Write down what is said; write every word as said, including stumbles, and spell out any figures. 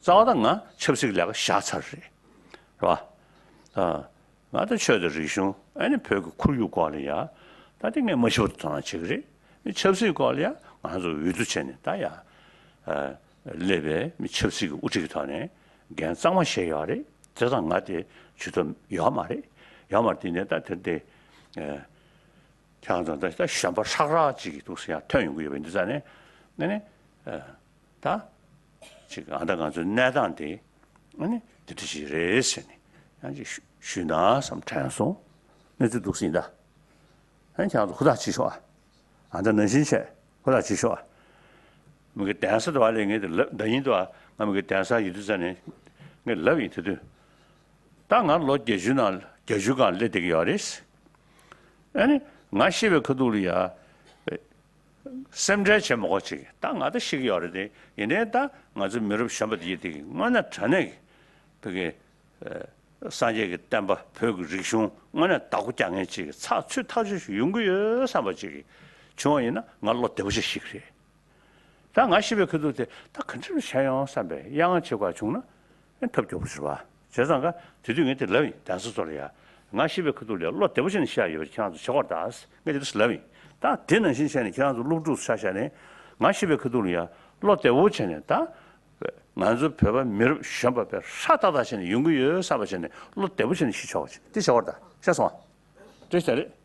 རྩ་བ་ད་ང་ཆབ་སྲིད་ཀྱི་ལས་ཀ་བཞག་ཚར་རེད། རེད་བ། ཨ། ང་ད་ཆོས་དང་རིག་གཞུང་ཨ་ནི་བོད་ཀྱི་ཁོར་ཡུག་སྐོར་ལ་ཡ། ད་དེ་ངས་མ་ཤི་བར་དུ་དོ་སྣང་བྱེད་ཀྱི་རེད། ཨ་ནི་ཆབ་སྲིད་སྐོར་ལ་ཡ་ང་ཚོ་འོས་བསྡུ་བྱས་ནས་ད་ཡ། ཨ། སླེབས་པའི་མི་ཆབ་སྲིད་ཀྱི་དབུ་ཁྲིད་ཀྱི་ཐོག་ནས་འགན་གཙང་མ་བཞེས་ཡོད་རེད། དེ་དང་ང་དེ་ཇུས་གཏོགས་ཡོད་མ་རེད། ཡོད་མ་རེད། དེ་ནས་ད་དེ་འདྲ། ཨ། ཁྱེད་རང་ཚོ་ད་ད་གཞོན་པ་ཧྲག་ཧྲག་ཅིག་གི་འདུག་སེ་ཡང་ཐོན་ཡོང་གི་ཡོད་པ་ཡིན་དུས་ཙང་ནས། ཨ་ནི། ཨ། ད་ཅིག་ཨ་ད་ང་ཚོའི་གནས་སྟངས་དེ་ཨ་ནི་དེ་འདྲ་ཞིག་རེད་ཟེར་ནས་ཡང་ཅིག་ཞུ་ཞུས་ན་བསམ་དྲན་སོང་། གནས་ཚུལ་འདུག་སེ་ཡིན་ད། ཨ་ནི་ཁྱེད་རང་ཚོ་ཧུར་ཐག་བྱེད་ཤོག་ཨ། ཨ་ད་ནང་བཞིན་བྱས་ཧུར་ཐག་བྱེད་ཤོག་ཨ། མི་གི་གདན་ས་དུ་བ་ལས་ངས་དེ་ལབ་ད་ཡིན་དུ་བ། ང་མི་གི་གདན་ས་ཡོད་དུས་ཙང་ནས་ངས་ལབ་ཡིན། དེ་དུས་ད་ང་ལོ་བརྒྱད་ཅུ་ནང་བརྒྱད་ཅུ་སྒང་སླེབས་བསྡད་ཀྱི་ཡོད་རེད། ཨ་ནི་ང་ཤི་བའི་ཁ་ཐུག་ལ་ཡ། སེམས་ཁྲལ་བྱེད་མ་དགོས་ཅིག་ད་ང་ད་ཤི་གི་ཡོད་རེད་དེ། ཡིན་ནའི་ད་ང་ཚོ་མི་རབས་གཞོན་པ་དེ་ཡིན་དེ་དངོས་གནས་དྲང་གནས་ཀྱི་བོད་ཀྱི་སངས་རྒྱས་ཀྱི་བསྟན་པ་བོད་ཀྱི་རིག་གཞུང་དངོས་གནས་བདག་པོ་རྒྱག་མཁན་ཅིག་གི་ཚགས་ཚུད་ཐག་ཆོད་ཞིག་ཡོང་གི་ཡོད་བསམ་པ་ཅིག་བྱུང་བ་ཡིན་ན་ང་བློ་བདེ་པོ་ཞིག་ཤི་གི་རེད། ད་ང་ཤི་བའི་ཁ་ཐུག་དེ་ད་ག་འདྲ་བྱས་ཡོང་བསམ་པའི་གཡང་ཆེ་བ་བྱུང་ན་ཨེ་ཐབས་སྐྱོ་པོ་ཞིག་རེད་བ། བྱས་ཙང་ཀ་དེ་དུས་ངས་དེ་ལབ་ཡིན། གདན་ས་ཚོ་ལ་ཡ། ང་ཤི་བའི་ཁ་ཐུག་ལ་ཡ་བློ་བདེ་པོ་བྱས་ནས་ཤི་ཡ་ཡོད་པ་ཁྱེད་རང་ཚོ་བྱེད་དགོས་རེད་ད། ངས་དེ་འདྲ་ཞིག་ལབ་ཡིན། ད་དེ་ནང་བཞིན་བྱས་ནས་ཁྱེད་རང་ཚོ་སློབ་ཕྲུག་ཆ་བཞག་ནས་ང་ཤི་བའི་ཁ་ཐུག་ལ་ཡ་བློ་བདེ་པོ་བྱས་ནས་ད། ང་ཚོ་བོད་པ་མི་རབས་གཞོན་པ་དཔེ་ཧྲ་ཏག་ཏག་བྱས་ནས་ཡོང་གི་ཡོད་བསམ་པ་བྱས་ནས་བློ་བདེ་པོ་བྱས་ནས་ཤི་ཆོག་པ་བྱས་དེ་བྱེད་དགོས་རེད་ད། ཤེས་སོང་ང་། བཀྲ་ཤིས་བདེ་ལེགས།